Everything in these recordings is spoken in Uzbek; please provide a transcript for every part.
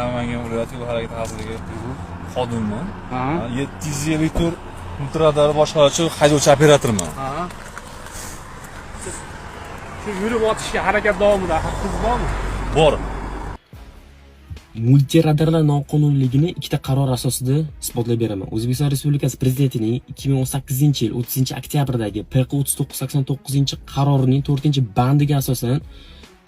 Namangan viloyati yo'l harakati xavfsizligi xodimiman. 754 multiradar boshqaruvchi haydovchi operatorman. Siz shu yurib o'tishga harakat davomida haqqingiz bormi? Bor. Multiradarlar noqonuniyligini ikkita qaror asosida isbotlab beraman. O'zbekiston Respublikasi Prezidentining 2018-yil 30-oktyabrdagi PQ 3989 qarorining 4-bandiga asosan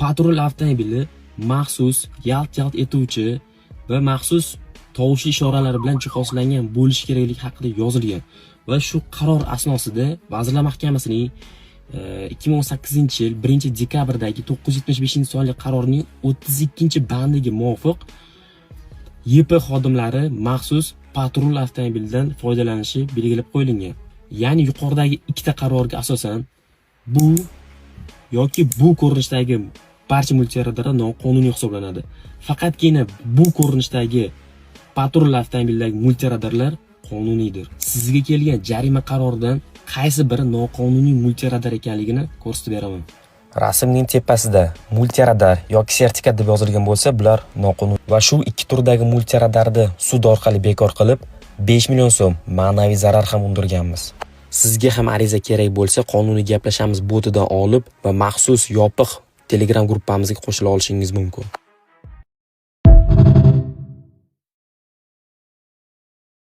patrul avtomobili maxsus yalt-yalt etuvchi va maxsus tovushli ishoralar bilan jihozlangan bo'lishi kerakligi haqida yozilgan va shu qaror asnosida Vazirlar Mahkamasining 2018-yil 1-dekabrdagi 975-sonli qarorining 32-bandiga muvofiq YP xodimlari maxsus patrul avtomobilidan foydalanishi belgilab qo'yilgan. Ya'ni yuqoridagi ikkita qarorga asosan bu yoki bu ko'rinishdagi barcha multiradarlar noqonuniy hisoblanadi. Faqatgina bu ko'rinishdagi patrul avtomobilidagi multiradarlar qonuniydir. Sizga kelgan jarima qaroridan qaysi biri noqonuniy multiradar ekanligini ko'rsatib beraman. Rasmning tepasida multiradar yoki sertifikat deb yozilgan bo'lsa, bular noqonuniy va shu ikki turdagi multiradarni sud orqali bekor qilib, 5 million so'm ma'naviy zarar ham undirganmiz. Sizga ham ariza kerak bo'lsa, "Qonuniy gaplashamiz" botidan olib va maxsus yopiq Telegram gruppamizga qo'shila olishingiz mumkin.